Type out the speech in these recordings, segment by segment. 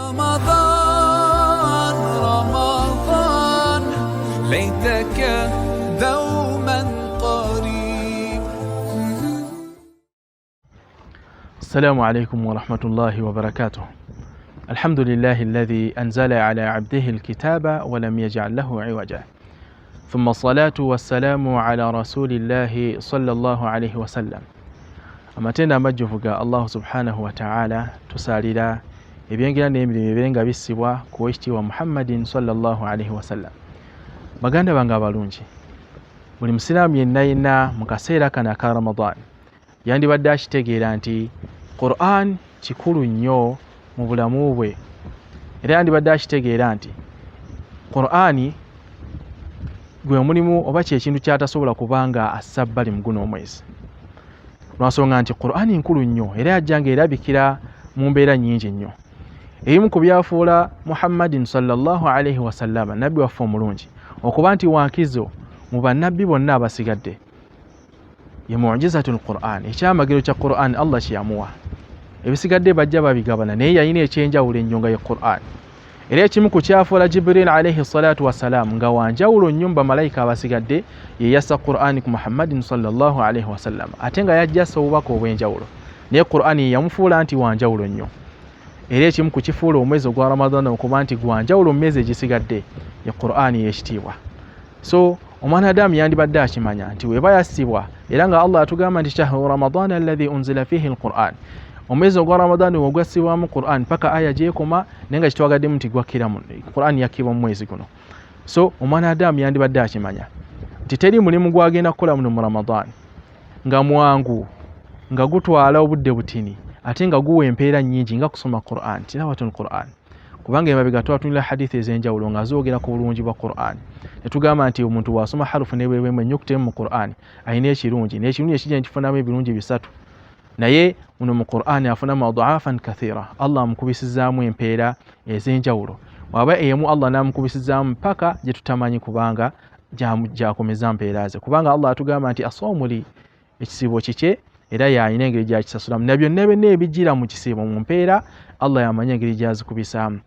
رمضان رمضان ليتك دوما قريب. السلام عليكم ورحمة الله وبركاته. الحمد لله الذي أنزل على عبده الكتاب ولم يجعل له عوجا، ثم الصلاة والسلام على رسول الله صلى الله عليه وسلم. Amatendo amajjuvu ga Allahu subhanahu wataala, tusaalira ebyengera n'emirimu ebibe nga bissibwa ku wekitiibwa Muhammadin sallallahu alaihi wasallam. Baganda bange abalungi, buli musiraamu yenna yenna mu kaseera kano aka Ramadan yandibadde akitegeera nti Quran kikulu nnyo mu bulamu bwe, era yandibadde akitegeera nti Qur'ani gwe mulimu oba kyekintu kyatasobola kubanga assa bbali mu guno omwezi, lwansonga nti Qur'ani nkulu nnyo era yajja nga erabikira mu mbeera nnyingi nnyo. Ebimu ku byafuula Muhammadin sallallahu alaihi wasallama nabbi waffe omulungi okuba nti wankizo mu bannabbi bonna abasigadde ye mujizatu lquran, ekyamagero kya Quran Allah kyeyamuwa. Ebisigadde bajja babigabana, naye yalina ekyenjawulo ennyo nga ye Quran. Era ekimu ku kyafuula Jibril alaihi salatu wassalaamu nga wanjawulo nnyo mu bamalayika abasigadde, ye yassa Qur'ani ku Muhammadin sallallahu alaihi wasallam, ate nga yajjassa obubaka obw'enjawulo, naye Qur'ani ye yamufuula nti wanjawulo nnyo. Era ekimu ku kifuula omwezi ogwa Ramadan okuba nti gwanjawulo mu myezi egisigadde ye Qur'ani y'ekitiibwa. So omwana Adamu yandibadde akimanya nti weba yassibwa, era nga Allah atugamba nti shahru Ramadana alladhi unzila fihi alquran, omwezi ogwa Ramadani wogwassibwamu Quran paka aya gyekoma, naye nga kitwagaddemu nti gwakkira Quran yakkibwa mu mwezi guno. So omwana Adamu yandibadde akimanya nti teri mulimu gwagenda kukola muno mu Ramadan nga mwangu, nga gutwala obudde butini, ate nga guwa empeera nnyingi nga kusoma Quran, tilawatul Quran. Kubanga emabega twatunula hadithi ez'enjawulo nga zoogera ku bulungi bwa Quran, ne tugamba nti omuntu bw'asoma harufu ne bwebwemu ennyukuta emu mu Quran alina ekirungi, n'ekirungi ekijja nekifunamu ebirungi bisatu, naye muno mu Quran afunamu aduafan kathira, Allah amukubisizaamu empeera ez'enjawulo, waba emu Allah n'amukubisizaamu paka gye tutamanyi, kubanga gyakomeza mpeera ze, kubanga Allah atugamba nti asawmu li, ekisiibo kikye, era yalina engeri gyakisasulamu, na byonna byonna ebijjira mu kisiibo mu mpeera Allah yamanyi engeri gyazikubisaamu.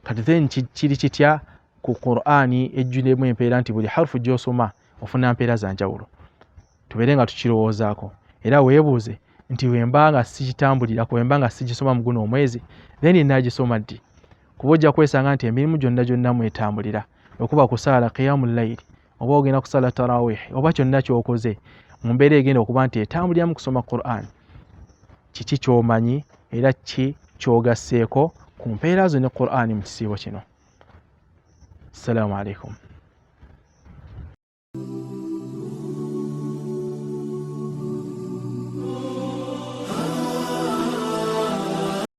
Kati then kiri kitya ku Qur'ani ejjulemu empeera nti buli harufu gy'osoma ofuna mpeera za njawulo? Tubeere nga tukirowoozaako, era weebuuze nti wemba nga sikitambulirako, wemba nga sigisoma mu guno omwezi, then naagisoma ddi? Kuba ojja kwesanga nti emirimu gyonna gyonna mwetambulira, okuba kusaala qiyamu layiri, oba ogenda kusaala tarawih, oba kyonna kyokoze mu mbeera egenda okuba nti etambulira mu kusoma Quran, kiki kyomanyi era ki kyogasseeko ku mpeera zo ne Qur'ani mu kisiibo kino? Assalaamu alaikum.